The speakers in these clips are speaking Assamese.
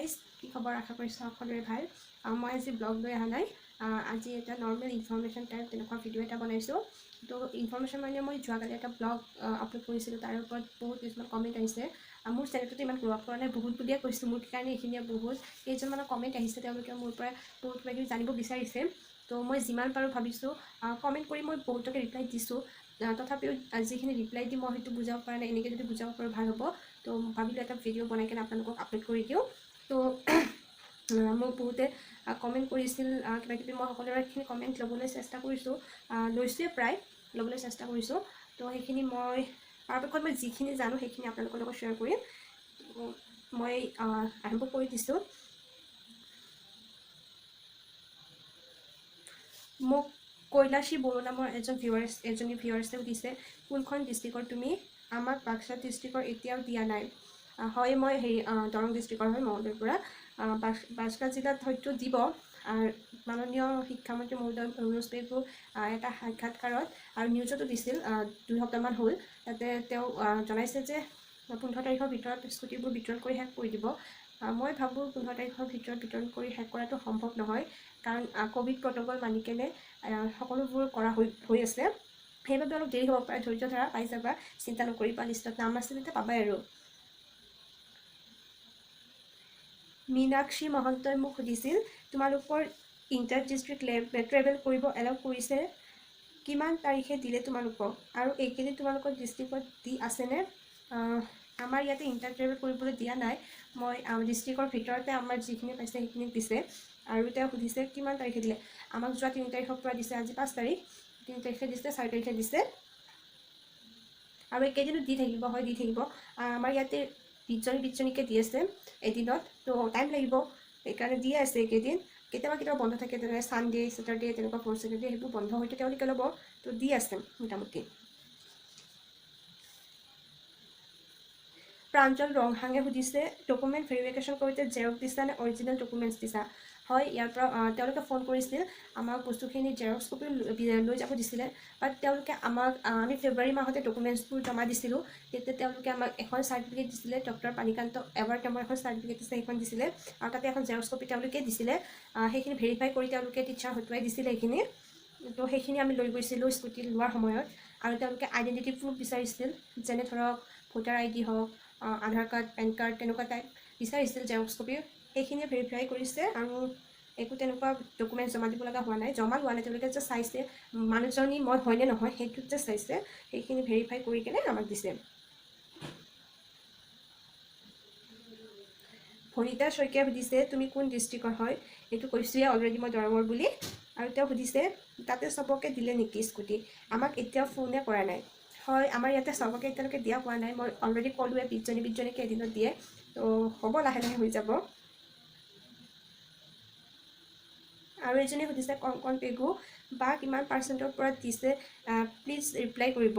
গাইজ, কি খবৰ? আশা কৰিছোঁ সকলোৰে ভাল। মই আজি ব্লগ লৈ অহা নাই। আজি এটা নৰ্মেল ইনফৰ্মেশ্যন টাইপ তেনেকুৱা ভিডিঅ' এটা বনাইছোঁ। তো ইনফৰ্মেশ্যন মানে মই যোৱাকালি এটা ব্লগ আপলোড কৰিছিলোঁ, তাৰ ওপৰত বহুত কিছুমান কমেণ্ট আহিছে। মোৰ চেনেলটোত ইমান গ্ৰ' আপ কৰা নাই, বহুত বুলিয়ে কৈছোঁ, মোৰ কাৰণে এইখিনিয়ে বহুত। কেইজনমানৰ কমেণ্ট আহিছে, তেওঁলোকে মোৰ পৰা বহুত কিবা কিবি জানিব বিচাৰিছে। তো মই যিমান পাৰোঁ ভাবিছোঁ কমেণ্ট কৰি মই বহুতকে ৰিপ্লাই দিছোঁ, তথাপিও যিখিনি ৰিপ্লাই দি মই হয়তো বুজাব পৰা নাই, এনেকৈ যদি বুজাব পাৰোঁ ভাল হ'ব। তো ভাবিলোঁ এটা ভিডিঅ' বনাই কেনে আপোনালোকক আপলোড কৰি দিওঁ। তো মোক বহুতে কমেণ্ট কৰিছিল কিবা কিবি, মই সকলোৰে কমেণ্ট ল'বলৈ চেষ্টা কৰিছোঁ, লৈছোঁৱে, প্ৰায় ল'বলৈ চেষ্টা কৰিছোঁ। তো সেইখিনি মই পৰাপক্ষত মই যিখিনি জানো সেইখিনি আপোনালোকৰ লগত শ্বেয়াৰ কৰিম। মই আৰম্ভ কৰি দিছোঁ। মোক কৈলাশী বড়ো নামৰ এজন ভিউৱাৰ্ছ, এজনী ভিউৱাৰ্ছে সুধিছে, কোনখন ডিষ্ট্ৰিক্টৰ তুমি? আমাক বাক্সা ডিষ্ট্ৰিক্টৰ এতিয়াও দিয়া নাই। হয়, মই হেৰি দৰং ডিষ্ট্ৰিক্টৰ হয়, মঙলদৈৰ পৰা। বাক্সা জিলাত হয়তো দিব। মাননীয় শিক্ষামন্ত্ৰী মহোদয় ৰণোজ পেগু এটা সাক্ষাৎকাৰত আৰু নিউজতো দিছিল, 2 সপ্তাহমান হ'ল, তাতে তেওঁ জনাইছে যে 15 তাৰিখৰ ভিতৰত স্কুটিবোৰ বিতৰণ কৰি শেষ কৰি দিব। মই ভাবোঁ 15 তাৰিখৰ ভিতৰত বিতৰণ কৰি শেষ কৰাটো সম্ভৱ নহয়, কাৰণ ক'ভিড প্ৰট'কল মানি কেনে সকলোবোৰ কৰা হৈ হৈ আছে। সেইবাবে অলপ দেৰি হ'ব পাৰে। ধৈৰ্য ধৰা, পাই যাবা, চিন্তা নকৰিবা। লিষ্টত নাম আছে তেতিয়া পাবাই। আৰু মীনাক্ষী মহন্তই মোক সুধিছিল, তোমালোকৰ ইণ্টাৰ ডিষ্ট্ৰিক্ট ট্ৰেভেল কৰিব এলাউ কৰিছে? কিমান তাৰিখে দিলে তোমালোকক আৰু এইকেইদিন তোমালোকৰ ডিষ্ট্ৰিক্টত দি আছেনে? আমাৰ ইয়াতে ইণ্টাৰ ট্ৰেভেল কৰিবলৈ দিয়া নাই। মই ডিষ্ট্ৰিক্টৰ ভিতৰতে আমাৰ যিখিনি পাইছে সেইখিনিক দিছে। আৰু তেওঁ সুধিছে কিমান তাৰিখে দিলে। আমাক যোৱা 3 তাৰিখৰ পৰা দিছে, আজি 5 তাৰিখ। 3 তাৰিখে দিছে, 4 তাৰিখে দিছে আৰু এইকেইদিনো দি থাকিব। হয়, দি থাকিব। আমাৰ ইয়াতে 20জনী 20জনীকৈ দি আছে এদিনত, তো টাইম লাগিব, সেইকাৰণে দিয়ে আছে এইকেইদিন। কেতিয়াবা কেতিয়াবা বন্ধ থাকে, যেনে ছানডে, ছেটাৰডে, তেনেকুৱা ফ'ৰ্থ ছেটাৰডে, সেইবোৰ বন্ধ হয়তো তেওঁলোকে ল'ব। তো দি আছে মোটামুটি। প্ৰাঞ্জল ৰংহাঙে সুধিছে, ডকুমেণ্ট ভেৰিফিকেশ্যন কৰোঁতে জেৰক্স দিছা নে অৰিজিনেল ডকুমেণ্টছ দিছা? হয়, ইয়াৰ পৰা তেওঁলোকে ফোন কৰিছিল আমাক, বস্তুখিনি জেৰক্স কপি লৈ যাব দিছিলে। বাট তেওঁলোকে আমাক, আমি ফেব্ৰুৱাৰী মাহতে ডকুমেণ্টছবোৰ জমা দিছিলোঁ, তেতিয়া তেওঁলোকে আমাক এখন চাৰ্টিফিকেট দিছিলে, ডক্টৰ পানীকান্ত এৱাৰ্ড নামৰ এখন চাৰ্টিফিকেট দিছিলে, সেইখন দিছিলে আৰু তাতে এখন জেৰক্স কপি তেওঁলোকে দিছিলে। সেইখিনি ভেৰিফাই কৰি তেওঁলোকে টিচাৰ হতুৱাই দিছিলে সেইখিনি। তো সেইখিনি আমি লৈ গৈছিলোঁ স্কুটি লোৱাৰ সময়ত। আৰু তেওঁলোকে আইডেণ্টিটি প্ৰুফ বিচাৰিছিল, যেনে ধৰক ভোটাৰ আইডি হওক, আধাৰ কাৰ্ড, পেন কাৰ্ড, তেনেকুৱা টাইপ বিচাৰিছিল জেৰক্স কপি। সেইখিনিয়ে ভেৰিফাই কৰিছে আৰু একো তেনেকুৱা ডকুমেণ্টছ জমা দিব লগা হোৱা নাই, জমা লোৱা নাই। তেওঁলোকে যে চাইছে মানুহজনী মই হয়নে নহয়, সেইটোত যে চাইছে, সেইখিনি ভেৰিফাই কৰি কেনে আমাক দিছে। ভনিতা শইকীয়া সুধিছে, তুমি কোন ডিষ্ট্ৰিক্টৰ হয়? এইটো কৈছোঁৱে অলৰেডি মই দৰঙৰ বুলি। আৰু তেওঁ সুধিছে, তাতে চবকে দিলে নেকি স্কুটি? আমাক এতিয়াও ফোনে কৰা নাই। হয়, আমাৰ ইয়াতে চবকে এতিয়ালৈকে দিয়া হোৱা নাই। মই অলৰেডি ক'লোৱে, 20জনী 20জনীকৈ এদিনত দিয়ে। তো হ'ব, লাহে লাহে হৈ যাব। আৰু এজনে সুধিছে, কংকন পেগু বা কিমান পাৰ্চেণ্টৰ পৰা দিছে, প্লিজ ৰিপ্লাই কৰিব।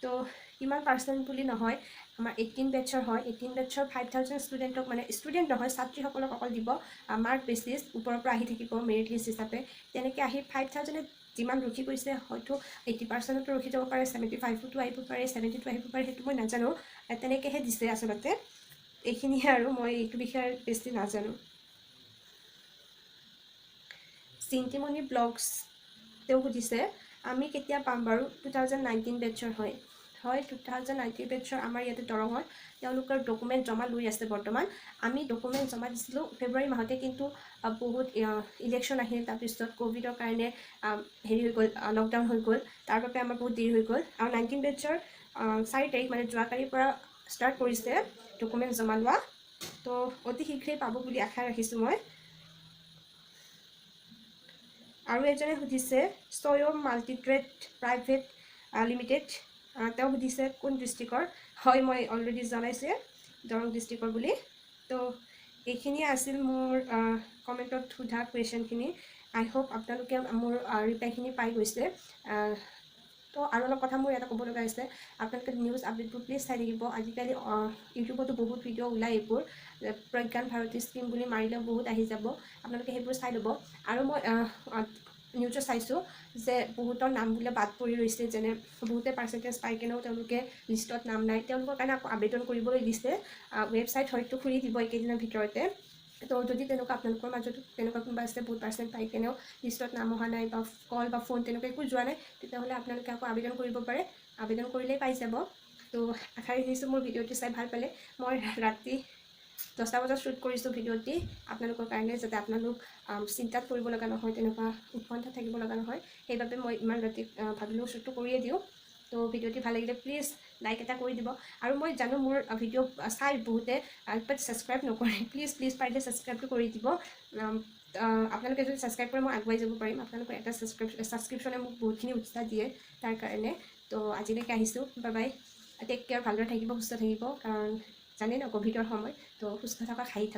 তো কিমান পাৰ্চেণ্ট বুলি নহয়, আমাৰ 18 বেটছৰ হয়। 18 বেটছৰ 5000 ষ্টুডেণ্টক, মানে ষ্টুডেণ্ট নহয়, ছাত্ৰীসকলক অকল দিব। মাৰ্ক বেচিছ ওপৰৰ পৰা আহি থাকিব মেৰিট লিষ্ট হিচাপে। তেনেকৈ আহি 5000-এ যিমান ৰখি গৈছে, হয়তো 80 পাৰ্চেণ্টতো ৰখি যাব পাৰে, 75তো আহিব পাৰে, 72 আহিব পাৰে, সেইটো মই নাজানো। তেনেকৈহে দিছে আচলতে। এইখিনিয়ে আৰু, মই এইটো বিষয়ে বেছি নাজানো। চিন্তিমণি ব্লগছ, তেওঁ সুধিছে, আমি কেতিয়া পাম বাৰু? 2019 বেটছৰ হয়। হয়, 2019 বেটছৰ আমাৰ ইয়াতে দৰঙত তেওঁলোকৰ ডকুমেণ্ট জমা লৈ আছে বৰ্তমান। আমি ডকুমেণ্ট জমা দিছিলোঁ ফেব্ৰুৱাৰী মাহতে, কিন্তু বহুত ইলেকশ্যন আহিল, তাৰপিছত ক'ভিডৰ কাৰণে হেৰি হৈ গ'ল, লকডাউন হৈ গ'ল, তাৰ বাবে আমাৰ বহুত দেৰি হৈ গ'ল। আৰু 19 বেটছৰ 4 তাৰিখ, মানে যোৱাকালিৰ পৰা ষ্টাৰ্ট কৰিছে ডকুমেণ্ট জমা লোৱা। তো অতি শীঘ্ৰেই পাব বুলি আশা ৰাখিছোঁ মই। আৰু এজনে সুধিছে, স্বয়ং মাল্টিট্ৰেড প্ৰাইভেট লিমিটেড, তেওঁ সুধিছে কোন ডিষ্ট্ৰিক্টৰ হয়? মই অলৰেডি জনাইছোঁৱে দৰং ডিষ্ট্ৰিক্টৰ বুলি। তো এইখিনিয়ে আছিল মোৰ কমেণ্টত সোধা কুৱেশ্যনখিনি। আই হোপ আপোনালোকে মোৰ ৰিপ্লাইখিনি পাই গৈছে। তো আৰু অলপ কথা মোৰ ইয়াতে ক'ব লগা আছে। আপোনালোকে নিউজ আপডেটবোৰ প্লিজ চাই থাকিব। আজিকালি ইউটিউবতো বহুত ভিডিঅ' ওলায় এইবোৰ, প্ৰজ্ঞান ভাৰতী স্কীম বুলি মাৰিলেও বহুত আহি যাব, আপোনালোকে সেইবোৰ চাই ল'ব। আৰু মই নিউজত চাইছোঁ যে বহুতৰ নাম বোলে বাদ পৰি ৰৈছে, যেনে বহুতে পাৰ্চেণ্টেজ পাই কেনেও তেওঁলোকে লিষ্টত নাম নাই। তেওঁলোকৰ কাৰণে আকৌ আবেদন কৰিবলৈ দিছে, ৱেবছাইট হয়তো খুলি দিব এইকেইদিনৰ ভিতৰতে। তো যদি তেনেকুৱা আপোনালোকৰ মাজতো তেনেকুৱা কোনোবা আছে, বহুত পাৰ্চেণ্ট পাই কেনেও লিষ্টত নাম অহা নাই বা কল বা ফোন তেনেকুৱা একো যোৱা নাই, তেতিয়াহ'লে আপোনালোকে আকৌ আবেদন কৰিব পাৰে। আবেদন কৰিলেই পাই যাব। তো আশা ৰাখিছোঁ মোৰ ভিডিঅ'টি চাই ভাল পালে। মই ৰাতি 10টা বজাত শ্বুট কৰিছোঁ ভিডিঅ'টি আপোনালোকৰ কাৰণে, যাতে আপোনালোক চিন্তাত পৰিব লগা নহয়, তেনেকুৱা উৎকণ্ঠা থাকিব লগা নহয়। সেইবাবে মই ইমান ৰাতি ভাবিলোঁ শ্বুটটো কৰিয়ে দিওঁ। তো ভিডিঅ'টি ভাল লাগিলে প্লিজ লাইক এটা কৰি দিব। আৰু মই জানো মোৰ ভিডিঅ' চাই বহুতে, বাট ছাবস্ক্ৰাইব নকৰে। প্লিজ প্লিজ পাৰিলে ছাবস্ক্ৰাইবটো কৰি দিব। আপোনালোকে যদি ছাবস্ক্ৰাইব কৰে, মই আগুৱাই যাব পাৰিম। আপোনালোকৰ এটা ছাবস্ক্ৰিপশ্যনে মোক বহুতখিনি উৎসাহ দিয়ে তাৰ কাৰণে। তো আজিলৈকে আহিছোঁ, বাই বাই, টেক কেয়াৰ। ভালদৰে থাকিব, সুস্থ থাকিব, কাৰণ জানেই ন ক'ভিডৰ সময়। তো সুস্থ থকা, খাই থকা।